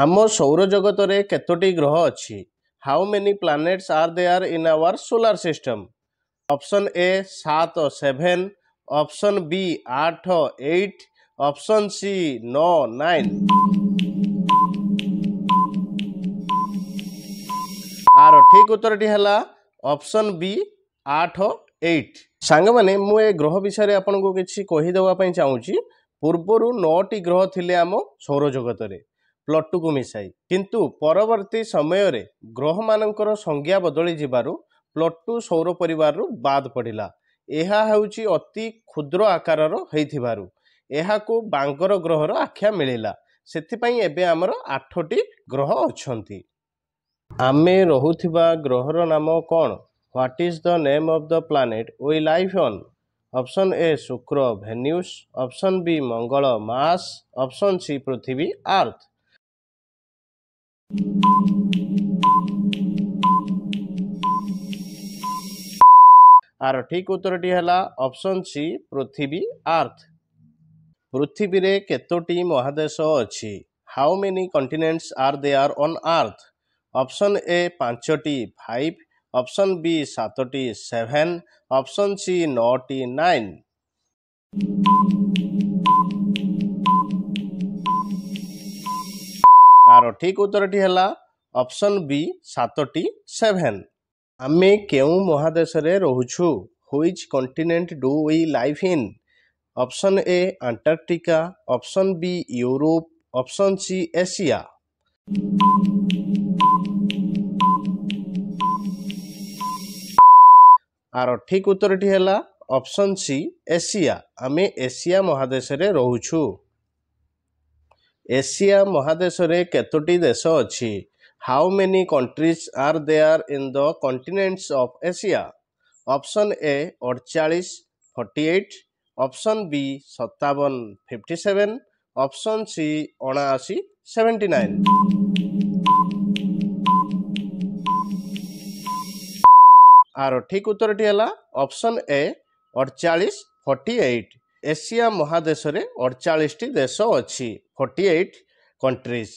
ଆମ ସୌରଜଗତରେ କେତୋଟି ଗ୍ରହ ଅଛି? How many planets are there in our solar system? Option A ସାତ, ସେଭେନ୍। ଅପସନ୍ ବି ଆଠ, ଏଇଟ୍। ଅପସନ୍ ସି ନଅ, ନାଇନ୍। ଆର ଠିକ୍ ଉତ୍ତରଟି ହେଲା ଅପସନ୍ ବି ଆଠ, ଏଇଟ୍। ସାଙ୍ଗମାନେ, ମୁଁ ଏ ଗ୍ରହ ବିଷୟରେ ଆପଣଙ୍କୁ କିଛି କହିଦେବା ପାଇଁ ଚାହୁଁଛି। ପୂର୍ବରୁ ନଅଟି ଗ୍ରହ ଥିଲେ ଆମ ସୌରଜଗତରେ ପ୍ଲଟୁକୁ ମିଶାଇ, କିନ୍ତୁ ପରବର୍ତ୍ତୀ ସମୟରେ ଗ୍ରହମାନଙ୍କର ସଂଜ୍ଞା ବଦଳିଯିବାରୁ ପ୍ଲଟୁ ସୌର ପରିବାରରୁ ବାଦ ପଡ଼ିଲା। ଏହା ହେଉଛି ଅତି କ୍ଷୁଦ୍ର ଆକାରର ହେଇଥିବାରୁ ଏହାକୁ ବାଙ୍ଗର ଗ୍ରହର ଆଖ୍ୟା ମିଳିଲା। ସେଥିପାଇଁ ଏବେ ଆମର ଆଠଟି ଗ୍ରହ ଅଛନ୍ତି। ଆମେ ରହୁଥିବା ଗ୍ରହର ନାମ କ'ଣ? What is the name of the planet we live on? Option A Shukra, Venus. Option B Mangal, Mars. Option C Prithvi, Earth. ଆର ଠିକ୍ ଉତ୍ତରଟି ହେଲା ଅପସନ୍ ସି ପୃଥିବୀ, ଆର୍ଥ। ପୃଥିବୀରେ କେତୋଟି ମହାଦେଶ ଅଛି? How many continents are there on earth? Option A ପାଞ୍ଚଟି, five. Option B ସାତଟି, seven. Option C ନଅଟି, nine. ଆର ଠିକ୍ ଉତ୍ତରଟି ହେଲା ଅପସନ୍ ବି ସାତଟି, ସେଭେନ୍। ଆମେ କେଉଁ ମହାଦେଶରେ ରହୁଛୁ? Which continent do we live in? Option A Antarctica, option B Europe, option C Asia. ଆର ଠିକ୍ ଉତ୍ତରଟି ହେଲା ଅପସନ୍ ସି ଏସିଆ। ଆମେ ଏସିଆ ମହାଦେଶରେ ରହୁଛୁ। ଏସିଆ ମହାଦେଶରେ କେତୋଟି ଦେଶ ଅଛି? How many countries are there in the continents of Asia? Option A 48, 48। Option B 57, 57। Option C 79, 79। ଆର ଠିକ୍ ଉତ୍ତରଟି ହେଲା option A 48, 48। Asia ମହାଦେଶରେ 48ଟି ଦେଶ ଅଛି, 48 କଣ୍ଟ୍ରିଜ୍।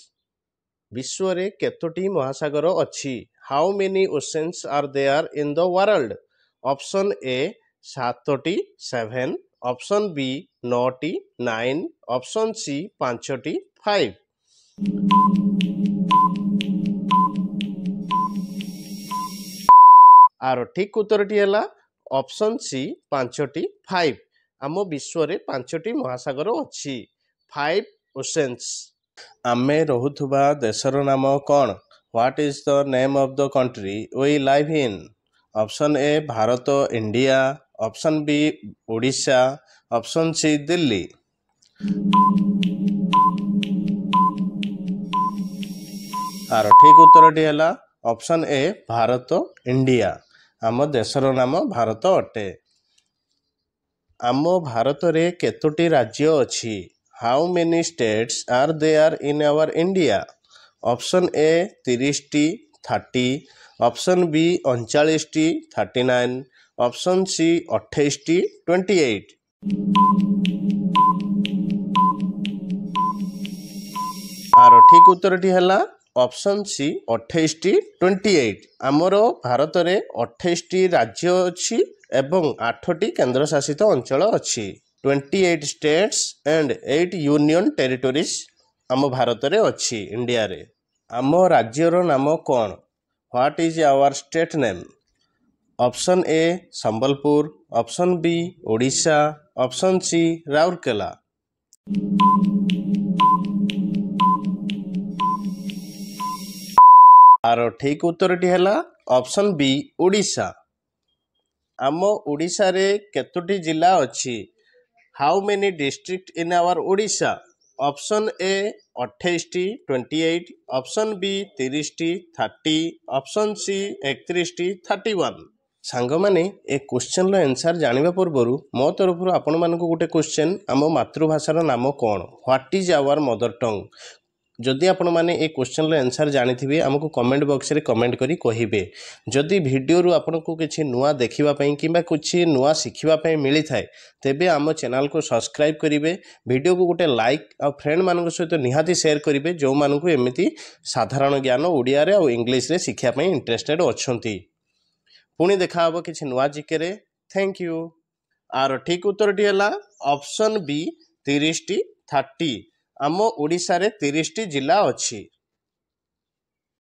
ବିଶ୍ୱରେ କେତୋଟି ମହାସାଗର ଅଛି? How many oceans are there in the world? Option A ସାତଟି, ସେଭେନ୍। ଅପସନ୍ ବି ନଅଟି, ନାଇନ୍। ଅପସନ୍ ସି ପାଞ୍ଚଟି, ଫାଇଭ୍। ଆର ଠିକ୍ ଉତ୍ତରଟି ହେଲା ଅପସନ୍ ସି ପାଞ୍ଚଟି, ଫାଇଭ୍। ଆମ ବିଶ୍ୱରେ ପାଞ୍ଚଟି ମହାସାଗର ଅଛି, ଫାଇଭ୍ ଓସେନ୍ସ। ଆମେ ରହୁଥିବା ଦେଶର ନାମ କ'ଣ? What is the name of the country we live in? Option A Bharat, India. Option B Odisha, option C Delhi. ଆର ଠିକ୍ ଉତ୍ତରଟି ହେଲା ଅପସନ୍ ଏ ଭାରତ, ଇଣ୍ଡିଆ। ଆମ ଦେଶର ନାମ ଭାରତ ଅଟେ। ଆମ ଭାରତରେ କେତୋଟି ରାଜ୍ୟ ଅଛି? How many states are there in our India? Option A 30ଟି, 30। Option B 39ଟି, 39। Option C 28ଟି, 28। ଆର ଠିକ୍ ଉତ୍ତରଟି ହେଲା ଅପସନ୍ ସି 28ଟି, 28। ଆମର ଭାରତରେ 28ଟି ରାଜ୍ୟ ଅଛି ଏବଂ ଆଠଟି କେନ୍ଦ୍ରଶାସିତ ଅଞ୍ଚଳ ଅଛି। 28 states and 8 union territories ଆମ ଭାରତରେ ଅଛି, ଇଣ୍ଡିଆରେ। ଆମ ରାଜ୍ୟର ନାମ କ'ଣ? What is our state name? Option A Sambalpur, option B Odisha, option C Rourkela. ଆର ଠିକ୍ ଉତ୍ତରଟି ହେଲା ଅପସନ୍ ବି ଓଡ଼ିଶା। ଆମ ଓଡ଼ିଶାରେ କେତୋଟି ଜିଲ୍ଲା ଅଛି? How many district in our Odisha? Option A 28ଟି, 28। Option B 30ଟି, 30। Option C 31ଟି, 31। ସାଙ୍ଗମାନେ, ଏ କ୍ୱେଶ୍ଚନ୍ର ଆନ୍ସର୍ ଜାଣିବା ପୂର୍ବରୁ ମୋ ତରଫରୁ ଆପଣମାନଙ୍କୁ ଗୋଟେ କ୍ୱେଶ୍ଚନ୍। ଆମ ମାତୃଭାଷାର ନାମ କ'ଣ? What is our mother tongue? ଯଦି ଆପଣମାନେ ଏ କ୍ୱେଶ୍ଚନ୍ର ଆନ୍ସର୍ ଜାଣିଥିବେ, ଆମକୁ କମେଣ୍ଟ ବକ୍ସରେ କମେଣ୍ଟ କରି କହିବେ। ଯଦି ଭିଡ଼ିଓରୁ ଆପଣଙ୍କୁ କିଛି ନୂଆ ଦେଖିବା ପାଇଁ କିମ୍ବା କିଛି ନୂଆ ଶିଖିବା ପାଇଁ ମିଳିଥାଏ, ତେବେ ଆମ ଚ୍ୟାନେଲକୁ ସବସ୍କ୍ରାଇବ୍ କରିବେ, ଭିଡ଼ିଓକୁ ଗୋଟେ ଲାଇକ୍ ଆଉ ଫ୍ରେଣ୍ଡମାନଙ୍କ ସହିତ ନିହାତି ସେୟାର କରିବେ, ଯେଉଁମାନଙ୍କୁ ଏମିତି ସାଧାରଣ ଜ୍ଞାନ ଓଡ଼ିଆରେ ଆଉ ଇଂଲିଶରେ ଶିଖିବା ପାଇଁ ଇଣ୍ଟରେଷ୍ଟେଡ଼ ଅଛନ୍ତି। ପୁଣି ଦେଖା ହେବ କିଛି ନୂଆ ଜିକେରେ। Thank you. ଆର ଠିକ୍ ଉତ୍ତରଟି ହେଲା ଅପସନ୍ ବି 30ଟି, 30। ଆମ ଓଡ଼ିଶାରେ 30ଟି ଜିଲ୍ଲା ଅଛି।